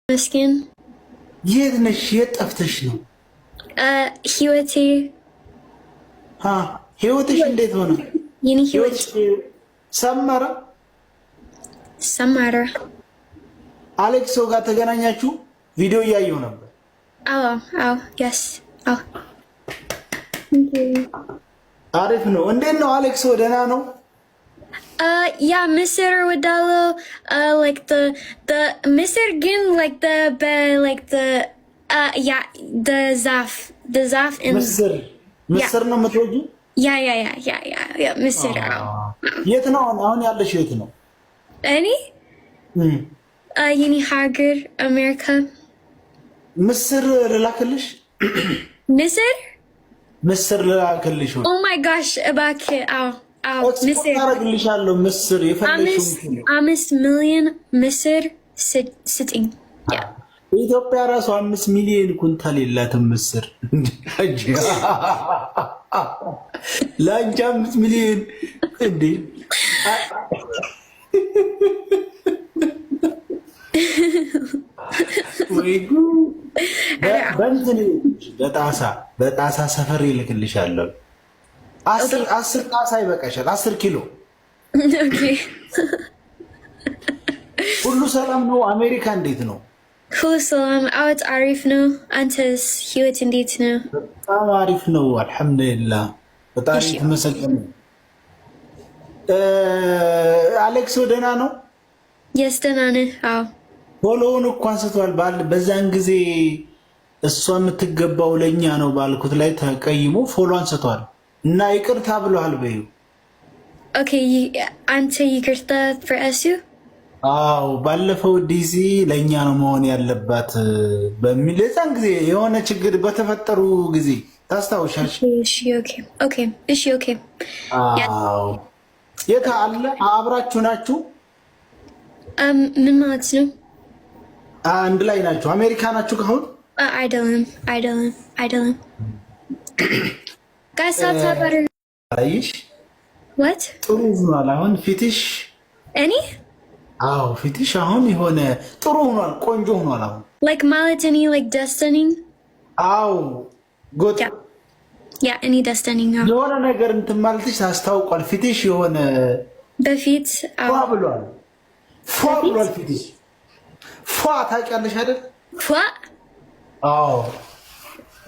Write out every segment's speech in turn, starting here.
ይመስገን። የት ነሽ? የት ጠፍተሽ ነው? ህይወቴ። ህይወትሽ እንዴት ሆነ? የኔ ህይወት ሰመረ። ሰመረ። አሌክሶ ጋር ተገናኛችሁ? ቪዲዮ እያየሁ ነበር። አዎ፣ yes፣ አዎ። አሪፍ ነው። እንዴት ነው አሌክሶ? ደህና ነው? Yeah፣ ምስር እወዳለሁ። Like the ምስር ግን like the በ like the yeah, the ዛፍ። ምስር፣ ምስር ነው የምትወጂው? Yeah፣ ምስር። የት ነው አሁን ያለሽ? የት ነው? እኔ የኔ ሀገር አሜሪካ። ምስር ልላክልሽ? ምስር። ምስር ልላክልሽ? Oh my gosh፣ እባክህ፣ አዎ። ምስር አደርግልሻለሁ። ምስር የፈለግሽውን። 5 ሚሊዮን ምስር ስጥኝ። ኢትዮጵያ ራሱ 5 ሚሊዮን ኩንታል የላትም ምስር። ለአንቺ 5 ሚሊዮን እንዴ? ወይ በእንትን በጣሳ ሰፈር ይልክልሻለሁ። 10 ጣሳ ይበቃሻል። 10 ኪሎ። ሁሉ ሰላም ነው? አሜሪካ እንዴት ነው? ሁሉ ሰላም። አዎ፣ አሪፍ ነው። አንተስ ህይወት እንዴት ነው? በጣም አሪፍ ነው። አልሐምዱሊላህ፣ በጣም የተመሰገነ። አሌክሶ ደህና ነው? Yes፣ ደህና ነህ? አዎ። Follow ውን እኮ አንስቷል። በዛን ጊዜ እሷ የምትገባው ለእኛ ነው ባልኩት ላይ ተቀይሞ follow አንስቷል እና ይቅርታ ብለዋል በይው። Okay፣ አንተ ይቅርታ for እሱ? አዎ፣ ባለፈው ዲዚ ለእኛ ነው መሆን ያለባት በሚል የዛን ጊዜ የሆነ ችግር በተፈጠሩ ጊዜ ታስታውሻለሽ? እሺ፣ okay። አዎ፣ የት አለ? አብራችሁ ናችሁ? ምን ማለት ነው? አንድ ላይ ናችሁ? አሜሪካ ናችሁ ካሁን? አይደለም፣ አይደለም፣ አይደለም። Guys። አይሽ። What? ጥሩ ሆኗል አሁን ፊትሽ። እኔ? አዎ፣ ፊትሽ አሁን የሆነ ጥሩ ሆኗል፣ ቆንጆ ሆኗል አሁን። Like ማለት እኔ like ደስተኛ ነኝ? አዎ፣ good። Yeah፣ እኔ ደስተኛ ነኝ። የሆነ ነገር እንትን ማለትሽ ታስታውቋል። ፊትሽ የሆነ በፊት ፏ ብሏል፣ ፏ ብሏል ፊትሽ። ፏ ታውቂያለሽ አይደል? ፏ? አዎ።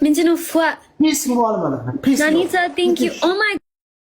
ምንድን ነው ፏ? Peace ሆኗል ማለት ነው። Peace። ናኒታ፣ thank you, oh my